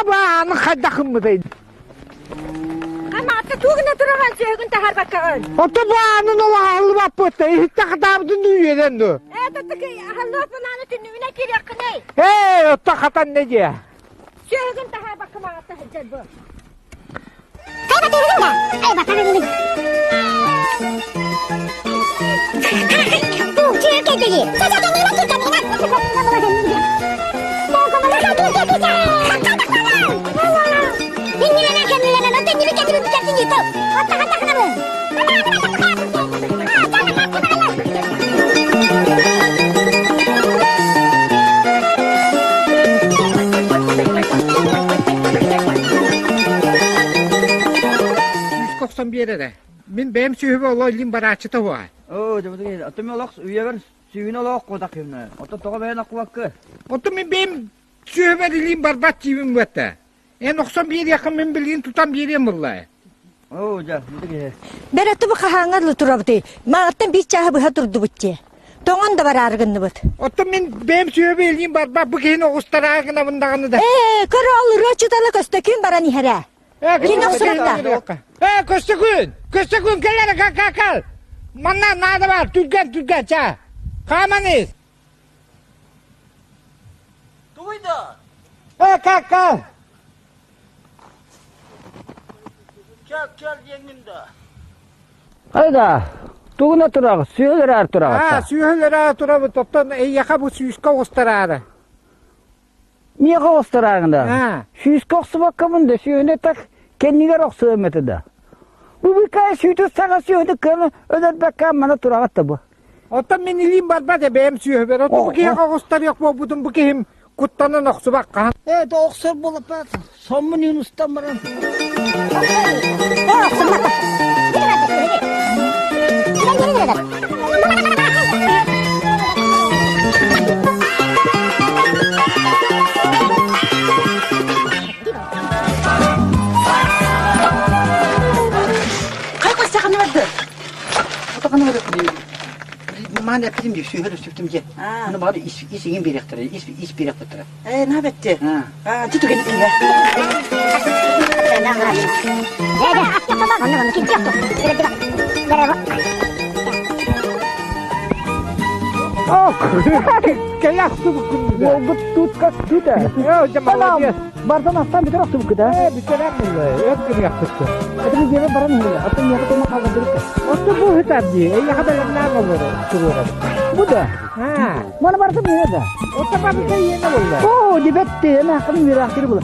Бааны хайдах гыммытай? Хамаатта тугуна тураҕан сүөһүгүн таһаарбаккаҕын? Ото баанын ол аһыллыбаппыт, иһиттэ хатаабытын үөрэн ду. Ээ, татык аһыллыаппын ааны түннүгүнэн киириэххиний. Ээ, отто хатан не диэ. Сүөһүгүн таһаарбакка маҕатта сылдьар бу. Күүскэ охсон биэр эрэ. Мин бэйэм сүөһүбэ олоо илиим барааччыта уһуа. Оо, дьэ, ото мен олох үйэбэр сүүһүн олох куотах кимнэ. Ото тоҕо бэйэн аккубаккы? Ото мин бэйэм сүөһүбэр илиим барбат диибин буотта. Эн охсон биэриэххин мин билигин тутан биэриэм буолла. Оо, дьэ, ити киһи. Бэрэтти бу хаһааҥҥа дылы турабытый? Мааҕыттан биир чааһы быһа турдубут дии. Тоҥон да бараары гынныбыт. Оттон мин бэйэм сүөһүбэ илиим барбат бу киһини оҕустараа гынабын даҕаны да. Ээ, көрө ол ырыа чутала Көстөкүүн баран иһэрэ. Кини охсубатта. Ээ, Көстөкүүн! Көстөкүүн кэл эрэ, кэл, кэл, кэл! Манна наада бар, түргэн, түргэн, чаа. Хааман ис. Тугуй да? Ээ, кэл, кэл. Кэл, кэл диэҥҥин да. Хайда, тугуна тураҕыт, сүөһүлэр тураҕыт. Аа, сүөһүлэр турабыт, оттон эйиэхэ бу сүүскэ оҕустараары. Миэхэ оҕустарааҕын да. Сүүскэ охсубаккабын да, сүөһүнү так кэннигэр охсуом этэ да. Бу быкаа сүүтү саҥа сүөһүнү кыаны өлөрбөккө мана тураҕыт да бу. Оттон мин илиим барбат эбээм сүөһүбэр. Оттон бу киһиэхэ оҕустарыах буолбутум бу киһим куттанан охсубакка. Ээ, да охсор буолаппат. Соммун үүн устан баран. Маан эппитим дии, сүүһэр үстүптүм дии. Аны баҕар ис ис иҥин биэриэхтэрэ, ис ис биэриэхтэрэ. Ээ, наабетти. Аа, түтүгэн иккигэ. Кэлэ охсубуккун. Уолбут тут как тут. Ээ, дьэ молодец. Бардан астан бүтэр охсубуккут аа? Ээ, бүтэрэн булла. Өт гыныахпытты. Это мы дьиэбэ баран иһэлэ. Оттон миэхэ тома хааллардырыкка. Оттон бу ыһытар дии. Эйиэхэ бэлэмнээх олорор туруорар. Бу да. Аа. Маны барытын иһэ да. Оттон барыта иэнэ булла. Оо, дибетти, эн ахын үөрэхтири була.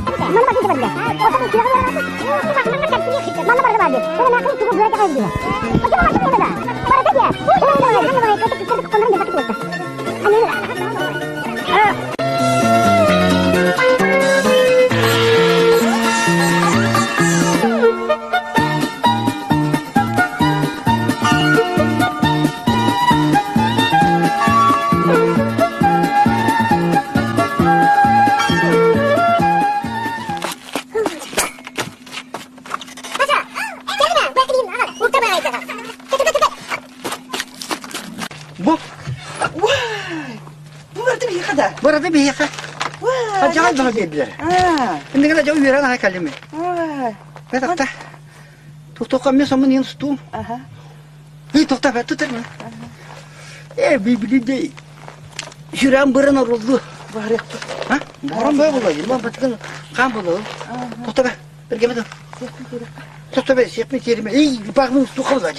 Бу Бу биһиэхэ да? Барыта биһиэхэ. Хадьаҕай баҕа биэрдилэр. Иннигэр дьэ үөрэн аҕай кэллим. Бэтахта. Тохтоққа мен сомун иин устуум. Ый тохта бэ тутар мен. Э би би Сүрэн бырын орулду. Барыахпыт. А? Борон бөө була. Илман батыкын хаан була. Тохта бэ. Биргеме да. Тохта бэ, сиэппин сиэриме. Эй, багмын устуха була.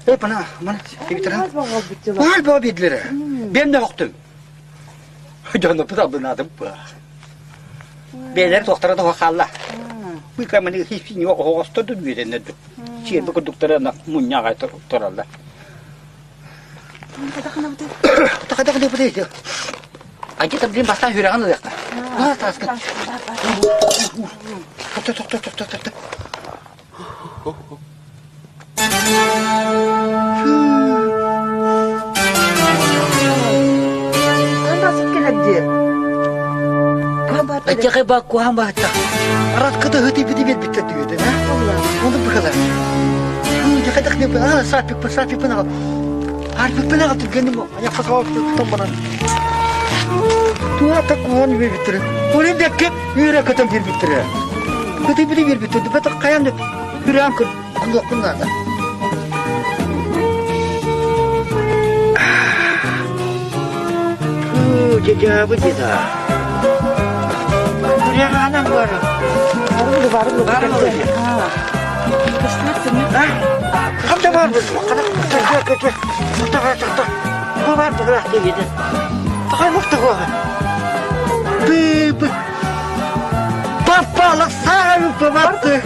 Эй, пана, мана, кебитерен. Бал баа биэдлere. Бем де хоктум. Дьоно пыталбынадым ба. Бээлэр туохтара да хаалла. Быыкаманы хисини оһоҕосто дүрүөрэннэр. Сиэрбэ курдуктара мунньаҕа тураллар. Тахадахына Анча блин бастаан сүрэҕин ылыахха. Аа тааска. Тохто тохто тохто тохто. Аччакай баа куһаан баһытта. Арат кыта хыты бити бербиттер дүйөтөн, а? Оны быхалар. Дьахадах не а сапик сапик пына. Арпик пына түргеним. Аяққа сауап тұтан баран. Туата куһаҕан биэрбиттэрэ. Ол бэккэ үөрэ көтөн биэрбиттэрэ. Көтөйбүтү биэрбиттэр. Бата хайаан да күрээн көр наада. Дьадьаабы дьада. Күрэҕаанан бар. Бары Бары Ханна бар бу? Хана көтө. Тоқта Бу бар бу диэбитэ. Тоқай мукта буола. Бы Паппалык саҕа бапты.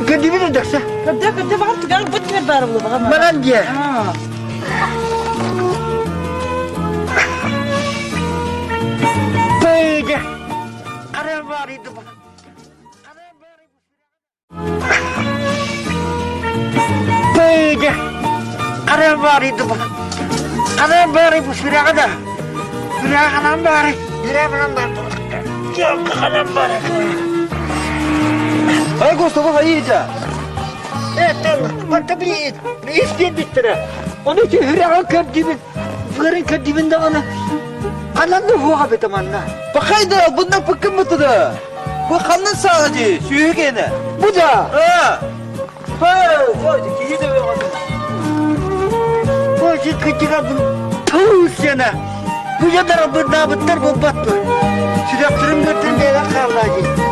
Көдүбүн дэксэ. Көдө көдө баҕар түгэн бут кир бар булу баҕар. Манан дие. Пыйда. Қара бар иди. Пыйда. Қара бар иди. Қара бар бу сүрэҕэ да. Сүрэҕинэн бар. Сүрэҕинэн бар. Дьалканан бар. Ай, Густава, хайыйда? Это блин, истиэбиттэрэ. Ону сүрэҕин көрдүбүт, быарын көрдүбүн даҕаны. Ханан да буоха бит манна. Пахайда, bundan пыккын бытыды. Бу ханнан саҕа дии, сүүһү киэнэ. Бу да. А! Хэ, киһи де Боже, кытыга бу туусена. Бу ядара бырдаабыттар буолбаттар. Сүрэхтэрин быртын бэйэ хааллаа дии.